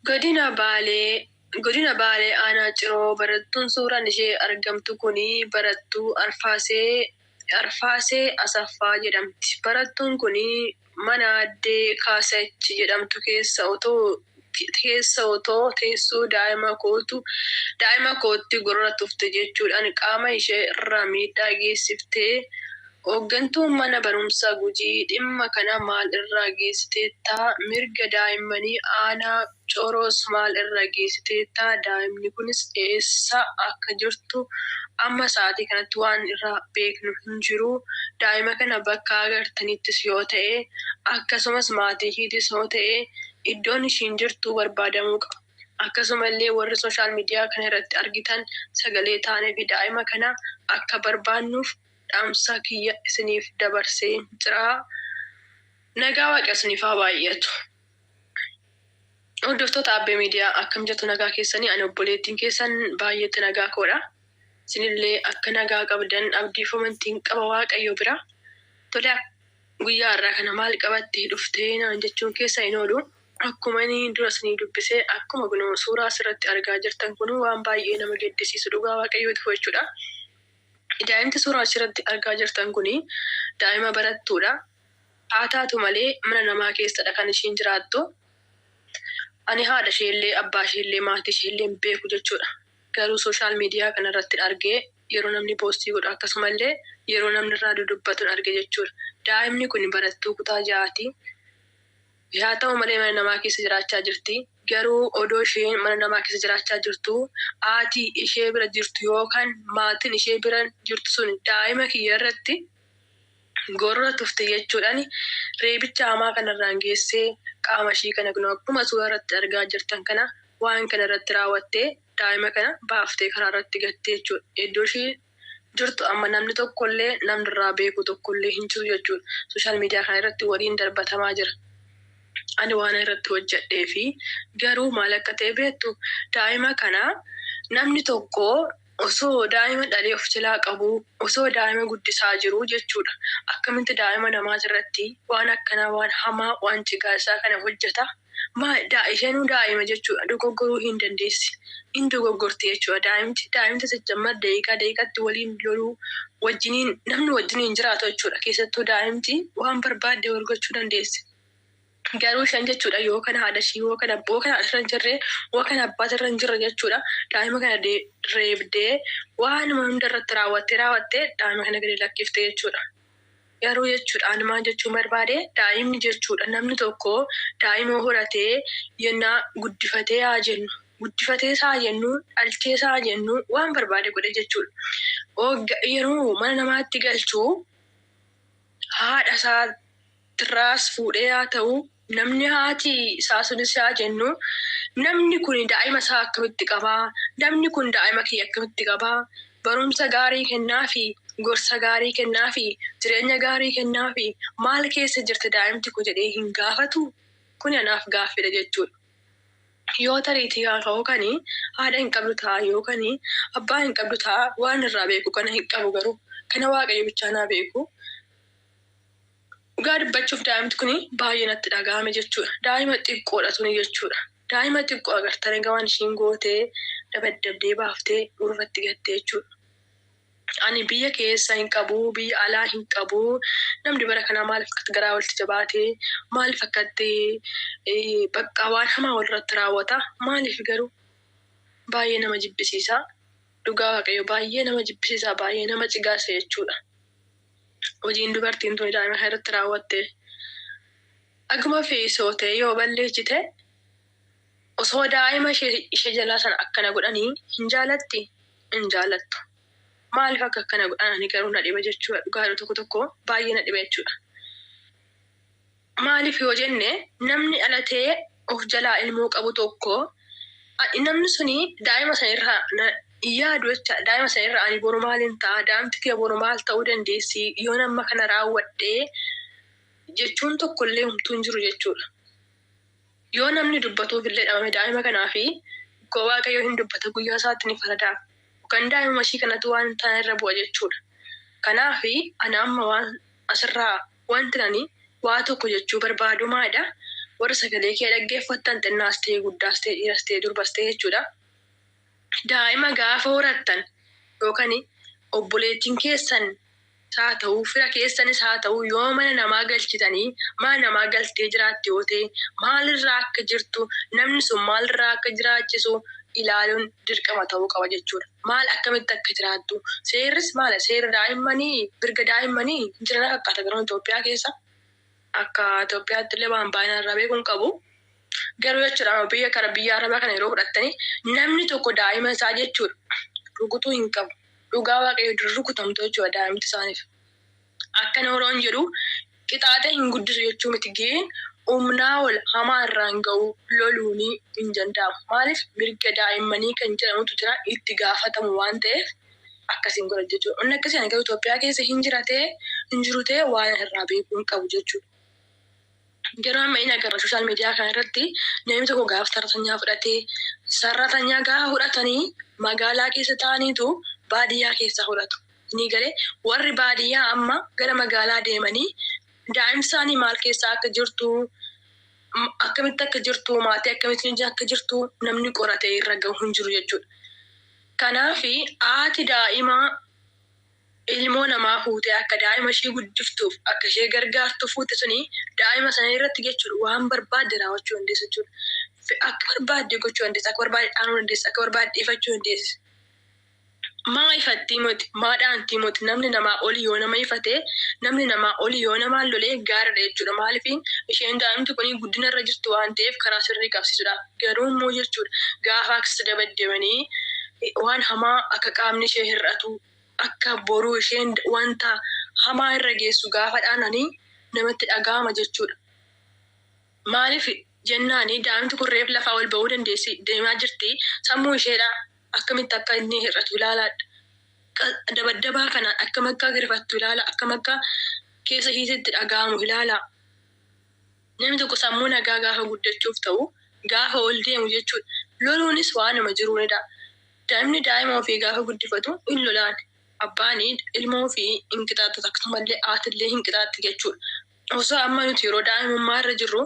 Godina Baalee Godina Baalee Aanaa Ciroo barattuun suuraan ishee argamtu kuni barattuu Arfaasee Asaffaa jedhamti. Barattuun kuni mana Aaddee Kaasach jedhamtu keessa otoo teessuu daa'ima kootti gorora tufte jechuudhaan qaama ishee irra miidhaa geessifte. Hooggantuun mana barumsaa Gujii dhimma kana maal irra geessiteetta? Mirga daa'immanii Aanaa Coroos maal irra geessiteetta? Daa'imni kunis eessa akka jirtu amma sa'aatii kanatti waan irraa beeknu hin jiru. Daa'ima kana bakka agartanittis yoo ta'e, akkasumas maatii ishiitis yoo ta'e, iddoon ishiin jirtu barbaadamuu qaba. Akkasumallee warri social media kana irratti argitan sagalee taanee fi daa'ima kana akka barbaannuuf dhaamsa kiyya isiniif dabarsee jira. Nagaa Waaqa isiniif haa baay'atu. Hordoftoota Abbee Miidiyaa, akkam jirtu? Nagaa keessanii? Ani obboleettiin keessan baay'eetti nagaa koodha. Isinillee akka nagaa qabdan abdii fi amantiin qaba Waaqayyo bira. Tole, guyyaa har'aa kana maal qabattee dhuftee naan jechuun keessa hin oolu. Akkuma inni dura isinii dubbisee, akkuma kunoo suuraa asirratti argaa jirtan kun waan baay'ee nama gaddisiisu, dhugaa Waaqayyooti jechuudha. Daa'imti suuraa asirratti argaa jirtan kuni daa'ima barattuudha. Haa taatu malee mana namaa keessadha kan ishiin jiraattu. Ani haadha isheellee, abbaa isheellee, maatii isheellee hin beeku jechuudha. Garuu social media kanarratti argee, yeroo namni post godhu, akkasumallee yeroo namni irraa dudubbatu arge jechuudha. Daa'imni kun barattuu kutaa ja'aati. Haa ta'u malee mana namaa keessa jiraachaa jirti. Garuu odoo isheen mana namaa keessa jiraachaa jirtu, haati ishee bira jirtu yookaan maatiin ishee bira jirtu sun daa'ima kiyya irratti gorora tufte jechuudhaan reebicha hamaa kanarraan geessee, qaama ishii kana kun akkuma suuraa irratti argaa jirtan kana waan kana irratti raawwattee, daa'ima kana baaftee karaa irratti gattee jechuudha. Iddoo ishii jirtu amma namni tokkollee, namni irraa beeku tokkollee hin jiru jechuudha. Social media kana irratti waliin darbatamaa jira. Ani waan irratti hojjedhee fi garuu maal akka ta'e beektu? Daa'ima kana namni tokko osoo daa'ima dhalee of jalaa qabu, osoo daa'ima guddisaa jiru jechuudha. Akkamitti daa'ima namaa irratti waan akkanaa, waan hamaa, waan cigaasaa kana hojjeta? Isheenuu daa'ima jechuudha. Dogoggoruu hin dandeessi. Hin dogoggorti jechuudha. Daa'imti sijjammar daqiiqaa daqiiqatti waliin loluu, wajjiniin namni wajjiniin jiraatu jechuudha. Keessattuu daa'imti waan barbaadde wal gochuu dandeessi. Garuu isheen jechuudha, yoo kana haadha ishii, yoo kana yoo kana haadha irra hin jirre, yoo kana abbaata irra hin jirre jechuudha. Daa'ima kana reebdee, waanuma hunda irratti raawwattee daa'ima kana gadi lakkifte jechuudha. Garuu jechuudha, ani maal jechuun barbaade, daa'imni jechuudha, namni tokko daa'ima horatee yennaa guddifatee haa jennu, guddifatee haa jennu, dhalchee haa jennu, waan barbaade godhe jechuudha. Yeroo mana namaatti galchuu, haadha isaatirraas fuudhee haa ta'u, namni haati isaa sunis haa jennu, namni kun daa'ima isaa akkamitti qabaa? Namni kun daa'ima kiyya akkamitti qabaa? Barumsa gaarii kennaafi, gorsa gaarii kennaafi, jireenya gaarii kennaafi, maal keessa jirti daa'imti kun jedhee hin gaafatu? Kun anaaf gaaffiidha jechuudha. Yoo tariitii yookaan haadha hin qabdu ta'a, yookaan abbaa hin qabdu ta'a, waan irraa beeku kana hin qabu, garuu kana Waaqayyo bichaa naa beeku. Dhugaa dubbachuuf daa'imti kun baay'ee natti dhaga'ame jechuudha. Daa'ima xiqqoodha tuni jechuudha. Daa'ima xiqqoo agartanii egaa waan ishiin gootee, dabaddabdee baaftee urratti gattee jechuudha. Ani biyya keessa hin qabu, biyya alaa hin qabu. Namni bara kanaa maaliif akkatti garaa walitti jabaatee, maaliif akkatti bakka waan hamaa walirratti raawwata? Maaliif garuu? Baay'ee nama jibbisiisa. Dhugaa Waaqayyo, baay'ee nama jibbisiisa, baay'ee nama cigaasa jechuudha. Hojiin dubartiin tuni daa'ima kana irratti raawwatte, akkuma feesoo ta'e yoo balleessite, osoo daa'ima ishee jalaa sana akkana godhanii hin jaalatti? Hin jaalattu. Maaliif akka akkana godhan ani garuu na dhiba jechuudha. Dhugaa yeroo tokko tokko baay'ee na dhiba jechuudha. Maaliif yoo jenne, namni dhalatee of jalaa ilmoo qabu tokko, namni suni daa'ima sana irraa yaadu jecha. Daa'ima sana irraa ani boru maaliin ta'a? Daa'imti kee boru maal ta'uu dandeessi? Yoo nama kana raawwadhee jechuun tokkollee homtuu hin jiru jechuudha. Yoo namni dubbatuuf illee dhabame daa'ima kanaafi, koo Waaqayyo hin dubbata, guyyaa isaatti ni faradaaf. Yookaan daa'ima ishii kanatu waan hin taane irra bu'a jechuudha. Kanaaf ani amma waan asirraa wanti ani waa tokko jechuu barbaadu maalidha? Warra sagalee kee dhaggeeffattan xinnaas ta'e guddaas ta'e dhiiras ta'e durbas ta'e jechuudha. Daa'ima gaafa horattan yookaan obboleettiin keessan haa ta'u fira keessanis haa ta'u yoo mana namaa galchitanii mana namaa galtee jiraatte yoo ta'e maalirraa akka jirtu namni sun maalirraa akka jiraachisu ilaaluun dirqama ta'uu qaba jechuudha. Maal akkamitti akka jiraattu seerris maala seerri daa'immanii mirga daa'immanii hin jiran fakkaata garuu Itoophiyaa keessa akka Itoophiyaatti illee waan baay'inaan irraa beekuun qabu. Garuu jechuudha biyya kana biyya arabaa kana yeroo fudhattanii namni tokko daa'ima isaa jechuudha rukutuu hin qabu. Dhugaa waaqayyo dur rukutamtu jechuudha daa'imti isaaniif. Akkana yeroon jedhu qixaaxee hin guddisu jechuu miti gaheen humnaa ol hamaa irraan ga'u loluun hin danda'amu. Maaliif mirga daa'immanii kan jedhamutu jira itti gaafatamu waan ta'eef akkasiin godha jechuudha. Inni akkasii ani garuu Itoophiyaa keessa hin jiratee hin jiru ta'e waan irraa beekuu hin qabu jechuudha. Garuu amma inni agarra social media kana irratti namni tokko gaafa sararatanyaa fudhatee sararatanyaa gaafa fudhatanii magaalaa keessa taa'aniitu baadiyyaa keessaa fudhatu. Ni galee warri baadiyyaa amma gara magaalaa deemanii daa'imni isaanii maal keessa akka jirtu akkamitti akka jirtu maatii akkamitti akka jirtu namni qoratee irra gahu hin jiru jechuudha. Kanaaf haati daa'imaa ilmoo namaa fuutee akka daa'ima ishee guddiftuuf akka ishee gargaartu fuute suni daa'ima sana irratti jechuudha waan barbaadde raawwachuu dandeessa jechuudha. Akka barbaadde gochuu dandeessa, akka barbaadde dhaanuu dandeessa, akka barbaadde ifachuu dandeessa. Maa ifatti miti, maa dhaantii miti namni namaa oli yoo nama ifate namni namaa oli yoo namaan lolee gaariidha jechuudha. Maaliif isheen daa'imti kun guddina irra jirtu waan ta'eef karaa sirrii qabsiisuudhaaf. Garuu immoo jechuudha gaafa akkas dabaddamanii waan hamaa akka qaamni ishee hir'atu akka boruu isheen wanta hamaa irra geessu gaafa dhaananii namatti dhaga'ama jechuudha. Maaliif jennaani daa'imti kun reef lafaa ol ba'uu dandeessi deemaa jirti sammuu isheedha akkamitti akka inni hir'atu ilaalaadha. Dabaddabaa kanaan akkam akka rifattu ilaala akkam akka keessa isheetti dhaga'amu ilaala. Namni tokko sammuu nagaa gaafa guddachuuf ta'u gaafa ol deemu jechuudha. Loluunis waan nama jiruunidha. Daa'imni daa'ima ofii gaafa guddifatu hin lolaan. Abbaan ilma ofii hin qixaaxatu akkasumallee haatillee hin qixaaxxi jechuudha. Osoo amma nuti yeroo daa'imummaa irra jirru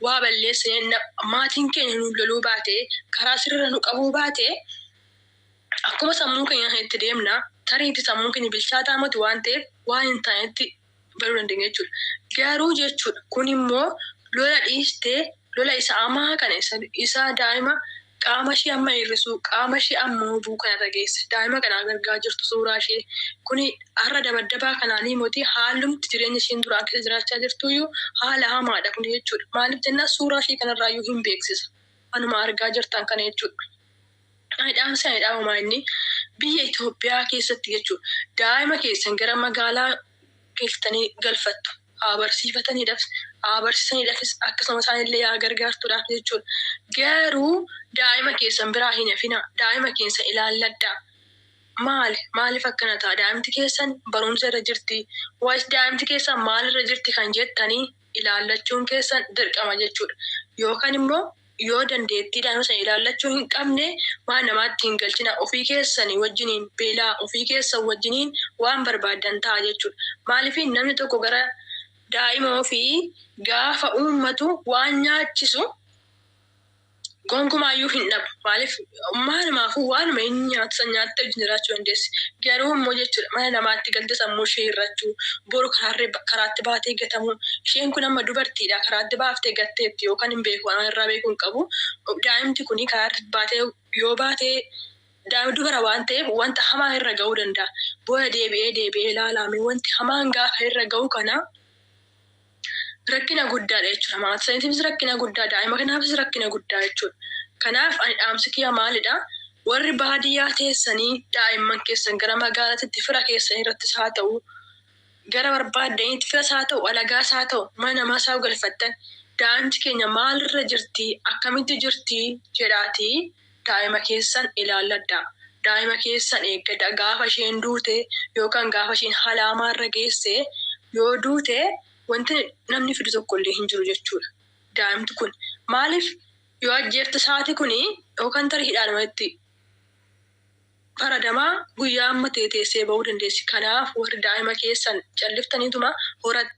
waa balleessinee maatiin keenya nu loluu baate karaa sirriirra nu qabuu baate akkuma sammuu keenya itti deemna tariitti sammuun keenya bilchaataa miti waan ta'eef waan hin taanetti baruu dandeenya jechuudha. Garuu jechuudha kun immoo lola dhiistee lola isa hamaa kana isa daa'ima qaama ishee amma hir'isuu qaama ishee amma hubuu kanarra geesse daa'ima kana argaa jirtu suuraa ishee kuni har'a dabaddabaa kanaanii moti haalumti jireenya isheen duraan keessa jiraachaa jirtuyyuu haala hamaadha kun jechuudha. Maaliif jennaan suuraa ishee kanarraayyuu hin beeksisa. Anuma argaa jirtan kana jechuudha. Ani dhaamsa ani dhaamumaa inni biyya Itoophiyaa keessatti jechuudha. Daa'ima keessan gara magaalaa galtanii galfattu. Haa barsiifataniidhaaf, haa barsiisaniidhaafis akkasuma isaanillee haa gargaartuudhaaf jechuudha. Garuu daa'ima keessan biraa hin hafina. Daa'ima keessan ilaalladhaa. Maali? Maaliif akkana ta'a? Daa'imti keessan barumsa irra jirti. Waayis daa'imti keessan maalirra jirti kan jettanii ilaallachuun keessan dirqama jechuudha. Yookaan immoo yoo dandeettii daa'ima sana ilaallachuu hin qabne waan namaatti hin galchina. Ofii keessanii wajjiniin beelaa ofii keessan wajjiniin waan barbaadan ta'a jechuudha. Maaliif namni tokko gara daa'ima ofii gaafa uummatu waan nyaachisu gonkumaayyuu hin dhabu. Maaliif maalumaafuu waanuma inni nyaatu san nyaattee wajjin jiraachuu dandeessi. Garuu immoo jechuudha mana namaatti galte sammuu ishee hir'achuu boru karaatti baatee gatamuu isheen kun amma dubartiidha karaatti baaftee gatteetti yookaan hin beeku waan irraa beekuu hin qabu. Daa'imti kun karaatti baatee yoo baatee daa'ima dubara waan ta'eef wanta hamaa irra ga'uu danda'a. Booda deebi'ee deebi'ee ilaalame wanti hamaan gaafa irra ga'u kana rakkina guddaadha jechuudha. Maatii isaaniitiifis rakkina guddaa, daa'ima kanaafis rakkina guddaa jechuudha. Kanaaf ani dhaamsi kiyya maalidha? Warri baadiyyaa teessanii daa'imman keessan gara magaalaatti fira keessan irrattis haa ta'u, gara barbaaddaniitti firas haa ta'u, alagaas haa ta'u, mana namaas haa galfattan daa'imti keenya maalirra jirti, akkamitti jirti jedhaatii daa'ima keessan ilaalladhaa. Daa'ima keessan eeggadhaa. Gaafa isheen duute yookaan gaafa isheen haala hamaarra geesse yoo duute wanti namni fidu tokko illee hin jiru jechuudha. Daa'imti kun maaliif yoo ajjeefte saati kuni yookaan tarii hidhaadhumatti faradamaa guyyaa amma ta'e teessee ba'uu dandeessi. Kanaaf warri daa'ima keessan calliftaniituma horattan.